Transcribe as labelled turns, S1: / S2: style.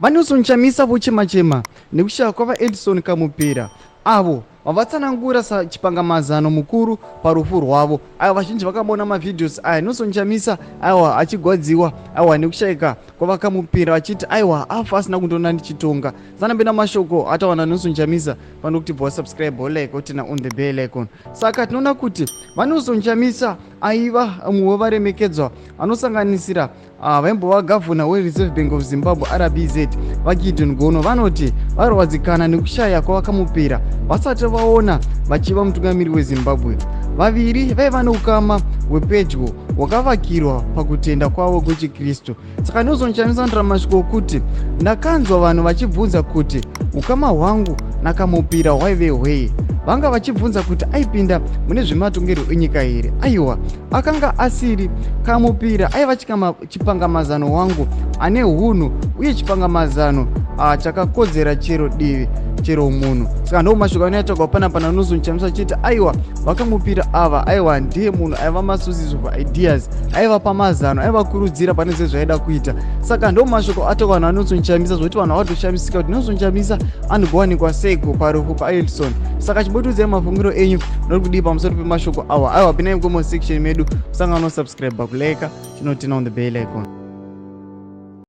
S1: VaNelson Chamisa vochema-chema nekushaya kwaVaEdson Kamupira avo vavatsanangura sachipangamazano mukuru parufu rwavo. Aiwa, vazhinji vakamboona mavideos aya Nelson Chamisa aiwa achigwadziwa aiwa nekushayika kwaVaKamupira, vachiti aiwa afa asina kundiona ndichitonga. Sanambe mashoko atawana Nelson Chamisa pano kuti bva subscribe, like, oturn on the bell icon. Saka tinoona kuti VaNelson Chamisa aiva mumwe wevaremekedzwa anosanganisira vaimbova gavhuna weReserve Bank of Zimbabwe, RBZ, VaGideon Gono. Vanoti varwadzikana nekushaya kwaVaKamupira vasati vaona vachiva mutungamiri weZimbabwe. Vaviri vaiva neukama hwepedyo hwakavakirwa pakutenda kwavo kwechikristu. Saka Nelson Chamisa anotaura mashoko okuti, "Ndakanzwa vanhu vachibvunza kuti ukama hwangu naKamupira hwaive hwei. Vanga vachibvunza kuti aipinda mune zvematongerwo enyika here. Aiwa, akanga asiri. Kamupira aiva chipangamazano wangu ane hunhu uye chipangamazano chakakodzera chero divi, chero munhu." Saka ndo mashoko anoyataurwa panapa naNelson Chamisa achiti aiwa, VaKamupira ava aiwa ndiye munhu aiva masources of ideas, aiva pamazano, aivakurudzira pane zvezvaida kuita. Saka ndo mashoko ataurwa naNelson Chamisa, zvokuti vanhu vatoshamisika kuti Nelson Chamisa anogowanikwa seiko parufu paEdson. Saka chimbotiudzai mafungiro enyu, nori kudii pamusoro pemashoko awa? Aiwa, pinai mucomment section medu, musangano subscribe, kulike, chinoturn on the bell icon.